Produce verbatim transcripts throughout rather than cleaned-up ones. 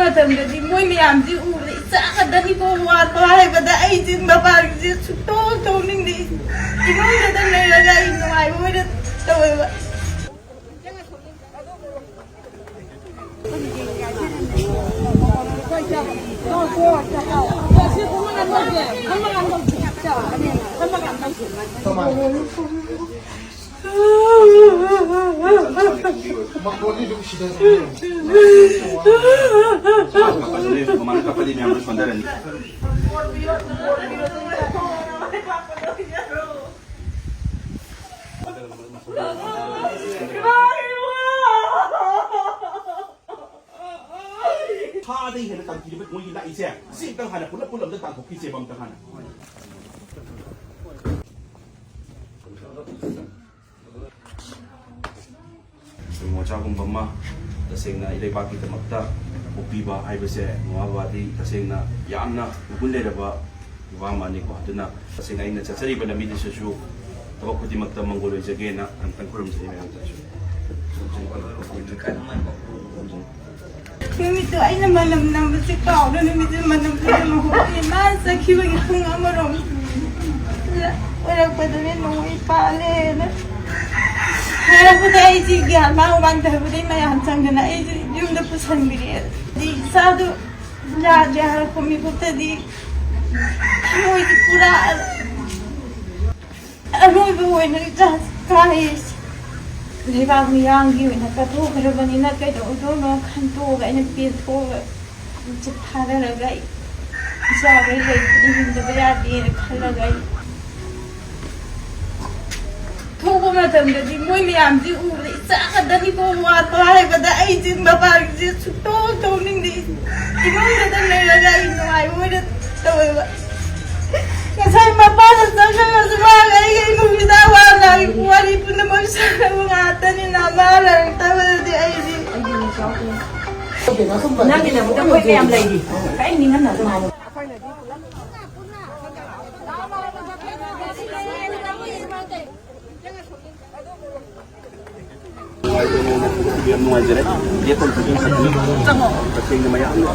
ꯃꯇꯝꯗꯗꯤ ꯃꯣꯏ ꯃꯌꯥꯝꯁꯤ ꯎꯕꯗ ꯏꯆꯥ ꯈꯛꯇꯅꯤꯀꯣ ꯋꯥꯠꯄ ꯍꯥꯏꯕꯗ ꯑꯩꯁꯦ ꯃꯄꯥꯟꯁꯦ ꯁꯨꯛꯊꯣꯛ ꯊꯣꯛꯅꯤꯡꯗꯦ꯫ ꯏꯃꯨꯡꯗ ꯑꯗꯨꯝ ꯂꯩꯔꯒ ꯑꯩ ꯅꯨꯡꯉꯥꯏꯕ ꯑꯣꯏꯅ ꯇꯧꯋꯦꯕ꯫ ꯃꯃꯥꯅ ꯀꯞꯄꯗꯤ ꯃꯌꯥꯝꯗꯣ ꯁꯣꯟꯊꯔꯅꯤ꯫ ꯊꯥꯗꯩ ꯍꯦꯟꯅ ꯇꯝꯈꯤꯗꯕ ꯃꯣꯏꯒꯤ ꯂꯥꯛꯏꯁꯦ꯫ ꯁꯤ ꯑꯝꯇꯪ ꯍꯥꯟꯅ ꯄꯨꯂꯞ ꯄꯨꯂꯞ ꯑꯝꯇ ꯇꯥꯟꯊꯣꯛꯈꯤꯁꯦꯕ ꯑꯝꯇ ꯍꯥꯟꯅ꯫ ꯃꯣꯆꯥꯒꯨꯝꯕ ꯑꯃ ꯇꯁꯦꯡꯅ ꯏꯔꯩꯕꯥꯛꯀꯤꯗꯃꯛꯇ ꯄꯣꯛꯄꯤꯕ ꯍꯥꯏꯕꯁꯦ ꯃꯃꯥ ꯕꯕꯥꯗꯤ ꯇꯁꯦꯡꯅ ꯌꯥꯝꯅ ꯃꯒꯨꯟ ꯂꯩꯔꯕ ꯅꯨꯄꯥ ꯑꯃꯅꯤꯀꯣ꯫ ꯑꯗꯨꯅ ꯇꯁꯦꯡꯅ ꯑꯩꯅ ꯆꯠꯆꯔꯤꯕ ꯂꯝꯕꯤꯗꯨꯁꯨ ꯊꯕꯛ ꯈꯨꯗꯤꯡꯃꯛꯇ ꯃꯪꯒꯣꯜ ꯑꯣꯏꯖꯒꯦꯅ ꯑꯝꯇꯪ ꯈꯨꯔꯨꯝꯖꯔꯤ ꯃꯌꯥꯝꯗꯁꯨ꯫ ꯅꯨꯃꯤꯠꯇꯨ ꯑꯩꯅ ꯃꯅꯝ ꯅꯝꯕꯁꯦ ꯀꯥꯎꯔ ꯅꯨꯃꯤꯠꯇꯨ ꯃꯅꯝ ꯈꯔ ꯂꯧꯍꯧꯗꯦ꯫ ꯃꯥ ꯆꯠꯈꯤꯕꯒꯤ ꯄꯨꯡ ꯑꯃꯔꯣꯝ ꯑꯣꯏꯔꯛꯄꯗꯅꯦ ꯅꯣꯡꯃꯩ ꯄꯥꯜꯂꯦꯅ ꯍꯥꯏꯔꯛꯄꯗ ꯑꯩꯁꯤ ꯒ꯭ꯌꯥꯟ ꯃꯥꯡ ꯃꯥꯡꯊꯕꯗꯩ ꯃꯌꯥꯝ ꯆꯪꯗꯅ ꯑꯩꯁꯦ ꯌꯨꯝꯗ ꯄꯨꯁꯟꯕꯤꯔꯛꯑꯦ꯫ ꯑꯗꯩ ꯏꯆꯥꯗꯣ ꯌꯥꯗ꯭ꯔꯦ ꯍꯥꯏꯔꯛꯄ ꯃꯤꯀꯨꯞꯇꯗꯤ ꯊꯃꯣꯏꯗꯤ ꯄꯨꯔꯥ ꯑꯔꯣꯏꯕ ꯑꯣꯏꯅ ꯏꯆꯥꯁꯤ ꯀꯥꯏꯔꯤꯁꯦ꯫ ꯂꯩꯕꯥꯛ ꯃꯤꯌꯥꯝꯒꯤ ꯑꯣꯏꯅ ꯀꯠꯊꯣꯛꯈ꯭ꯔꯕꯅꯤꯅ ꯀꯩꯗꯧꯗꯣꯏꯅꯣ ꯈꯟꯇꯣꯛꯑꯒ ꯑꯩꯅ ꯄꯦꯟꯊꯣꯛꯑꯒ ꯆꯤꯠ ꯊꯥꯗꯔꯒ ꯑꯩ ꯏꯆꯥꯈꯩ ꯂꯩꯕꯗꯤ ꯍꯤꯡꯗꯕ ꯌꯥꯗꯦꯅ ꯈꯜꯂꯒ ꯑꯩ ꯊꯣꯛꯄ ꯃꯇꯝꯗꯗꯤ ꯃꯣꯏ ꯃꯌꯥꯝꯁꯤ ꯎꯕꯗ ꯏꯆꯥ ꯈꯛꯇꯅꯤꯀꯣ ꯋꯥꯠꯄ ꯍꯥꯏꯕꯗ ꯑꯩꯁꯦ ꯃꯄꯥꯟꯁꯦ ꯁꯨꯛꯊꯣꯛ ꯊꯣꯛꯅꯤꯡꯗꯦ꯫ ꯏꯃꯨꯡꯗ ꯑꯗꯨꯝ ꯂꯩꯔꯒ ꯑꯩ ꯅꯨꯡꯉꯥꯏꯕ ꯑꯣꯏꯅ ꯇꯧꯋꯦꯕ꯫ ꯉꯁꯥꯏ ꯃꯄꯥꯟꯗ ꯆꯪꯉꯒꯁꯨ ꯃꯥꯒ ꯑꯩꯒ ꯏꯃꯨꯡꯁꯤꯗ ꯑꯋꯥ ꯑꯅꯥꯒꯤ ꯋꯥꯔꯤ ꯄꯨꯝꯅꯃꯛ ꯁꯥꯟꯅꯕ ꯉꯥꯛꯇꯅꯤꯅ ꯃꯥ ꯂꯩꯔꯛꯇꯕꯗꯗꯤ ꯑꯩꯗꯤ ꯅꯪꯒꯤꯗꯃꯛꯇ ꯑꯩꯈꯣꯏ ꯃꯌꯥꯝ ꯂꯩꯔꯤ꯫ ꯀꯔꯤꯝ ꯅꯤꯡꯍꯟꯅꯒꯅꯨ꯫ ꯌꯥꯝ ꯅꯨꯡꯉꯥꯏꯖꯔꯦ꯫ ꯂꯦꯞꯐꯝ ꯆꯥꯐꯝ ꯈꯪꯗꯦ꯫ ꯇꯁꯦꯡꯅ ꯃꯌꯥꯝꯅ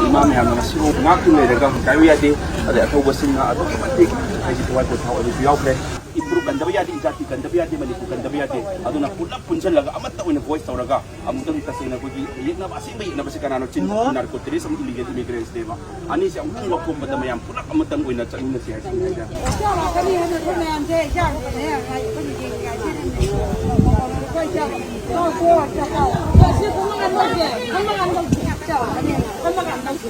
ꯏꯃꯥ ꯃꯌꯥꯝꯅ ꯉꯁꯤ ꯉꯥꯛꯇꯨ ꯂꯩꯔꯒ ꯀꯥꯏꯕ ꯌꯥꯗꯦ꯫ ꯑꯗꯩ ꯑꯊꯧꯕꯁꯤꯡꯅ ꯑꯗꯨꯛꯀꯤ ꯃꯇꯤꯛ ꯍꯥꯏꯗꯤ ꯊꯋꯥꯏ ꯄꯣꯊꯥ ꯑꯣꯏꯕꯁꯨ ꯌꯥꯎꯈ꯭ꯔꯦ꯫ ꯃꯅꯤꯄꯨꯔ ꯀꯟꯗꯕ ꯌꯥꯗꯦ, ꯏꯖꯥꯇꯤ ꯀꯟꯗꯕ ꯌꯥꯗꯦ, ꯃꯅꯤꯄꯨꯔ ꯀꯟꯗꯕ ꯌꯥꯗꯦ꯫ ꯑꯗꯨꯅ ꯄꯨꯂꯞ ꯄꯨꯟꯁꯤꯜꯂꯒ ꯑꯃꯠꯇ ꯑꯣꯏꯅ ꯚꯣꯏꯁ ꯇꯧꯔꯒ ꯑꯃꯨꯛꯇꯪꯗꯤ ꯇꯁꯦꯡꯅ ꯑꯩꯈꯣꯏꯒꯤ ꯌꯦꯛꯅꯕ, ꯑꯁꯦꯡꯕ ꯌꯦꯛꯅꯕꯁꯤ ꯀꯅꯥꯅꯣ? ꯆꯤꯟ ꯅꯥꯔꯀꯣ ꯇꯦꯔꯤꯁ ꯑꯃꯗꯤ ꯏꯂꯤꯒꯦꯜ ꯏꯃꯤꯒ꯭ꯔꯦꯟꯁꯅꯦꯕ꯫ ꯑꯅꯤꯁꯦ ꯑꯃꯨꯛꯇꯪ ꯂꯧꯊꯣꯛꯄꯗ ꯃꯌꯥꯝ ꯄꯨꯂꯞ ꯑꯃꯇꯪ ꯑꯣꯏꯅ ꯆꯠꯃꯤꯟꯅꯁꯤ ꯍꯥꯏꯁꯤꯅꯤ ꯍꯥꯏꯇꯥꯔꯦ꯫ ꯀꯔꯤ ꯍꯥꯏꯅ ꯑꯩꯈꯣꯏ ꯃꯌꯥꯝꯁꯦ ꯏꯆꯥꯁꯤꯡꯅꯦ ꯍꯥꯏ ꯑꯩꯈꯣꯏꯅ ꯌꯦꯡꯉꯤꯉꯥꯏꯁꯤꯗꯅꯦ꯫ ꯑꯩꯈꯣꯏ ꯆꯥꯕ ꯁꯤ ꯐꯝꯃꯒ ꯇꯧꯁꯦ, ꯐꯝꯃꯒ ꯇꯧꯁꯦ, ꯐꯝꯃꯒ ꯇꯧꯁꯦ꯫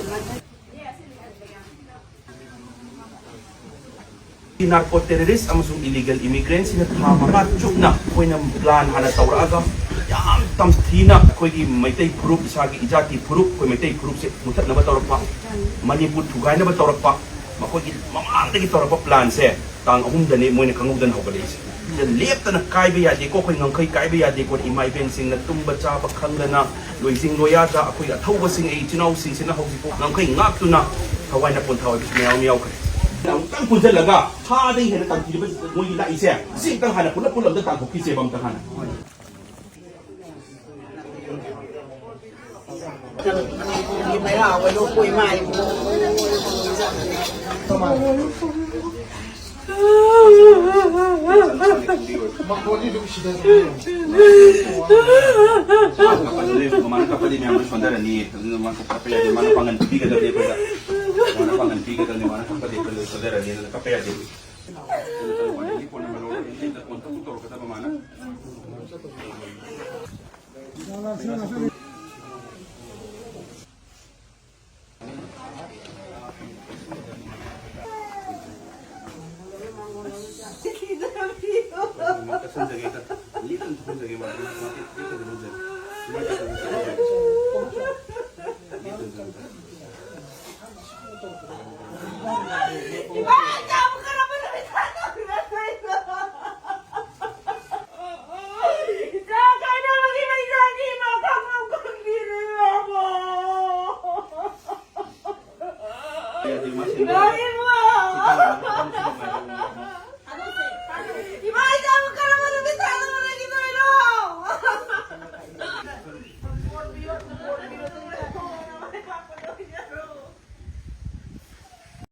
ꯅꯥꯔꯀꯣ ꯇꯦꯔꯣꯔꯤꯁ ꯑꯃꯁꯨꯡ ꯏꯂꯤꯒꯦꯜ ꯏꯃꯤꯒ꯭ꯔꯦꯟꯁꯤꯡꯅ ꯊꯥ ꯃꯉꯥ ꯆꯨꯞꯅ ꯑꯩꯈꯣꯏꯅ ꯄ꯭ꯂꯥꯟ ꯍꯥꯟꯅ ꯇꯧꯔꯛꯑꯒ ꯌꯥꯝ ꯇꯝꯊꯤꯅ ꯑꯩꯈꯣꯏꯒꯤ ꯃꯩꯇꯩ ꯐꯨꯔꯨꯞ, ꯏꯁꯥꯒꯤ ꯏꯖꯥꯇꯤ ꯐꯨꯔꯨꯞ, ꯑꯩꯈꯣꯏ ꯃꯩꯇꯩ ꯐꯨꯔꯨꯞꯁꯦ ꯃꯨꯊꯠꯅꯕ ꯇꯧꯔꯛꯄ, ꯃꯅꯤꯄꯨꯔ ꯊꯨꯒꯥꯏꯅꯕ ꯇꯧꯔꯛꯄ, ꯃꯈꯣꯏꯒꯤ ꯃꯃꯥꯡꯗꯒꯤ ꯇꯧꯔꯛꯄ ꯄ꯭ꯂꯥꯟꯁꯦ ꯇꯥꯡ ꯑꯍꯨꯝꯗꯅꯤ ꯃꯣꯏꯅ ꯈꯪꯍꯧꯗꯅ ꯍꯧꯒꯠꯂꯛꯏꯁꯦ꯫ ꯁꯤꯗ ꯂꯦꯞꯇꯅ ꯀꯥꯏꯕ ꯌꯥꯗꯦꯀꯣ, ꯑꯩꯈꯣꯏ ꯉꯝꯈꯩ ꯀꯥꯏꯕ ꯌꯥꯗꯦꯀꯣ꯫ ꯏꯃꯥ ꯏꯕꯦꯟꯁꯤꯡꯅ ꯇꯨꯝꯕ ꯆꯥꯕ ꯈꯪꯗꯅ ꯂꯣꯏꯖꯤꯡ ꯂꯣꯌꯥꯗ ꯑꯩꯈꯣꯏ ꯑꯊꯧꯕꯁꯤꯡ, ꯑꯩ ꯏꯆꯤꯟ ꯏꯅꯥꯎꯁꯤꯡꯁꯤꯅ ꯍꯧꯖꯤꯛꯐꯥꯎ ꯉꯝꯈꯩ ꯉꯥꯛꯇꯨꯅ ꯊꯋꯥꯏꯅ ꯄꯣꯟꯊꯥ ꯑꯣꯏꯕꯁꯨ ꯃꯌꯥꯝ ꯑꯃ ꯌꯥꯎꯈ꯭ꯔꯦ꯫ ꯑꯃꯨꯛꯇꯪ ꯄꯨꯟꯁꯤꯜꯂꯒ ꯊꯥꯗꯒꯤ ꯍꯦꯟꯅ ꯇꯝꯊꯤꯔꯤꯕ ꯃꯣꯏꯒꯤ ꯂꯥꯛꯏꯁꯦ, ꯁꯤ ꯑꯝꯇꯪ ꯍꯥꯟꯅ ꯄꯨꯂꯞ ꯄꯨꯂꯞ ꯑꯝꯇ ꯇꯥꯟꯊꯣꯛꯈꯤꯁꯦꯕ ꯑꯝꯇ ꯍꯥꯟꯅ꯫ ꯃꯌꯥ ꯑꯣꯏꯔꯣ ꯀꯣꯏ ꯃꯥꯏ꯫ ꯃꯃꯥꯅ ꯀꯞꯄꯗꯤ ꯃꯌꯥꯝ ꯂꯣꯏ ꯁꯣꯟꯊꯔꯅꯤ꯫ ꯑꯗꯨꯅ ꯃꯥ ꯀꯞꯄ ꯌꯥꯗꯦ꯫ ꯃꯥꯅ ꯄꯥꯡꯒꯟ ꯄꯤꯒꯗꯕꯅꯤ ꯑꯩꯈꯣꯏꯗ꯫ ꯃꯥꯅ ꯄꯥꯡꯒꯟ ꯄꯤꯒꯗꯕꯅꯤ꯫ ꯃꯥꯅ ꯀꯞꯄꯗꯤ ꯑꯩꯈꯣꯏ ꯂꯣꯏ ꯁꯣꯟꯊꯔꯅꯤ꯫ ꯑꯗꯨꯅ ꯀꯞꯄ ꯌꯥꯗꯦ꯫ ꯑꯗꯒꯤ ꯐꯣꯟ ꯅꯝꯕꯔ ꯂꯧꯔꯒ ꯑꯩꯉꯣꯟꯗ ꯐꯣꯟ ꯇꯧꯔꯛꯀꯗꯕ ꯃꯥꯅ꯫